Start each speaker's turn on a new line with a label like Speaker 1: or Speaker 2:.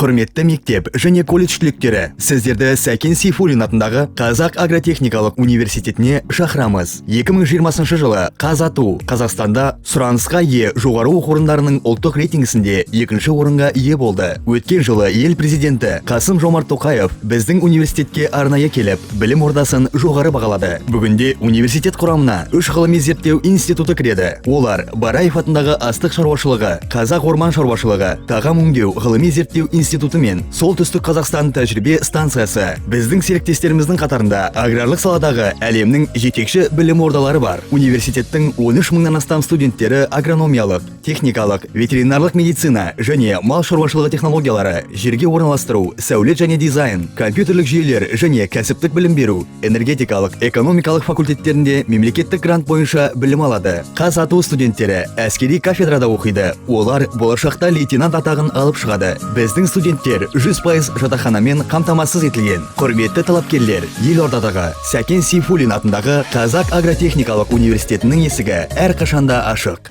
Speaker 1: Құрметті мектеп және колледж түлектері, сіздерді Сәкен Сейфуллин атындағы Қазақ агротехникалық университетіне шақырамыз. 2020 жылы ҚазАТУ Қазақстанда сұранысқа ие жоғары оқу орындарының ұлттық рейтингісінде екінші орынға ие болды. Өткен жылы ел президенті Қасым Жомарт Тоқаев біздің университетке арнайы келіп, білім ордасын жоғары бағалады. Бүгінде университет құрамына үш ғылыми зерттеу институты кіреді. Олар: Бараев атындағы астық шаруашылығы, Қазақ орман шаруашылығы, тағам өңдеу ғылыми зерттеу институты мен Солтүстік Қазақстан тәжірибе станциясы. Біздің серіктестеріміздің қатарында аграрлық саладағы әлемнің жетекші білім ордалары бар. Университеттің 13 мыңнан астам студенттері агрономиялық, техникалық, ветеринарлық медицина және мал шаруашылығы технологиялары, жерге орналастыру, сәулет және дизайн, компьютерлік жүйелер және кәсіптік білім беру, энергетикалық, экономикалық факультеттерінде мемлекеттік грант бойынша білім алады. ҚазАТУ студенттері әскери кафедрада оқиды. Олар болашақта лейтенант атағын алып шығады. Біздің студенттер 100% жатақханамен қамтамасыз етілген. Құрметті талапкерлер, елордадағы Сәкен Сейфуллин атындағы Қазақ агротехникалық университетінің есігі әрқашанда ашық.